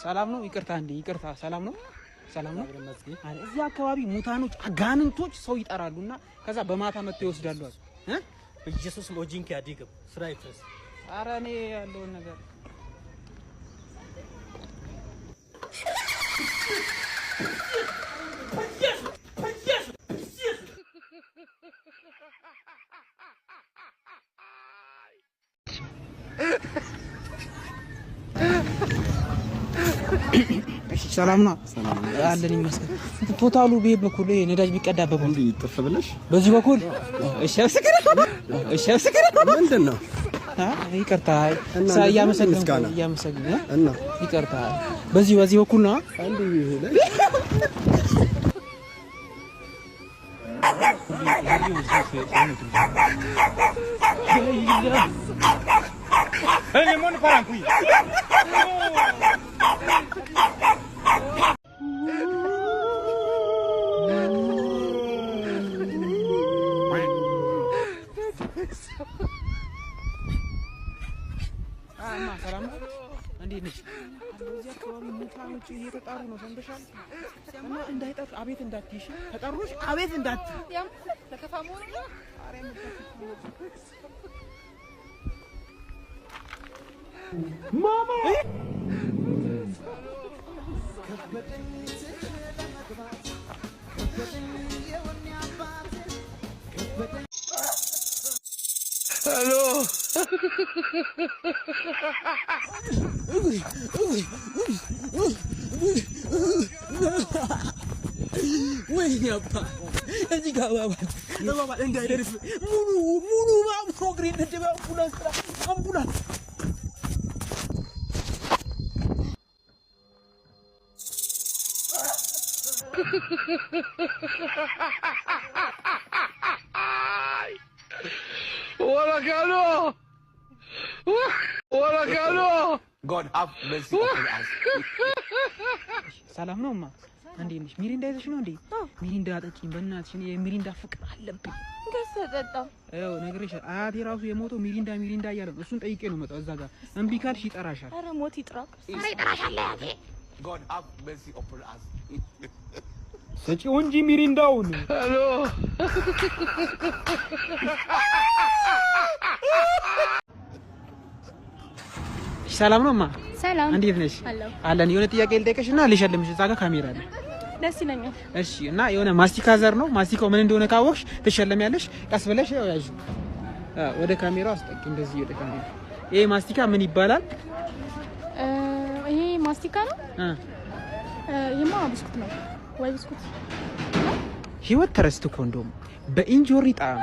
ሰላም ነው። ይቅርታ እንዴ፣ ይቅርታ። ሰላም ነው። ሰላም ነው። እዚህ አካባቢ ሙታኖች፣ አጋንንቶች ሰው ይጠራሉና ከዛ በማታ መጥተው ይወስዳሉ አሉ። በኢየሱስ ሞጂንክ ያዲግም ስራ ይፍረስ። ኧረ እኔ ያለውን ነገር ሰላም ነው አለን ይመስገን። ቶታሉ ቤት በኩል ነዳጅ ቢቀዳበት እንዴ ጥፍ ብለሽ በዚህ በኩል እሺ፣ አመሰግናለሁ። እሺ፣ አመሰግናለሁ። ምንድን ነው? ይቅርታ እያመሰግንኩ እና ይቅርታ። በዚህ በኩል ነው። ሰላም ነው። እንዴት ነሽ? እዚህ አካባቢ ሙታኖች እየተጣሩ ነው። ሰምተሻል? እና እንዳይጠሩ አቤት እንዳትይሽ፣ ተጠሩሽ አቤት እንዳትይ። ማማ Hello. ወይኔ አባ እዚህ ጋር እባብ እንዳይደርስ ሙሉ ሙሉ እባብ ነው። እግሬን ነደበ። አምቡላንስ ጥራ፣ አምቡላንስ። God have mercy upon us. ሰላም ነው እማ፣ እንዴት ነሽ? ሚሪንዳ ይዘሽ ነው እንዴ? ሚሪንዳ አጠጪኝ በእናትሽ። እኔ የሚሪንዳ ፍቅር አለብኝ። ገሰጠጣ ይኸው ነግሬሻለሁ። አያቴ ራሱ የሞተው ሚሪንዳ ሚሪንዳ እያለ ነው። እሱን ጠይቄ ነው መጣው። እዛ ጋር እምቢ ካልሽ ይጠራሻል። ኧረ ሞት ይጥራክ። God have mercy upon us. ስጪው እንጂ ሚሪንዳውን። Hello. ሰላም ነው እማ፣ ሰላም እንዴት ነሽ? አለሁ። አለን። የሆነ ጥያቄ ልጠይቅሽ እና ልሸልምሽ። እዛ ጋር ካሜራ አለ። ደስ ይለኛል። እሺ። እና የሆነ ማስቲካ ዘር ነው። ማስቲካው ምን እንደሆነ ካወቅሽ ትሸለሚያለሽ። ቀስ ብለሽ ያው ያዥ። ወደ ካሜራው አስጠቂ፣ እንደዚህ ወደ ካሜራ። ይሄ ማስቲካ ምን ይባላል? ይሄ ማስቲካ ነው። ይሄማ ብስኩት ነው ወይ ብስኩት? ህይወት ተረስት ኮንዶም በኢንጆሪ ጣዕም።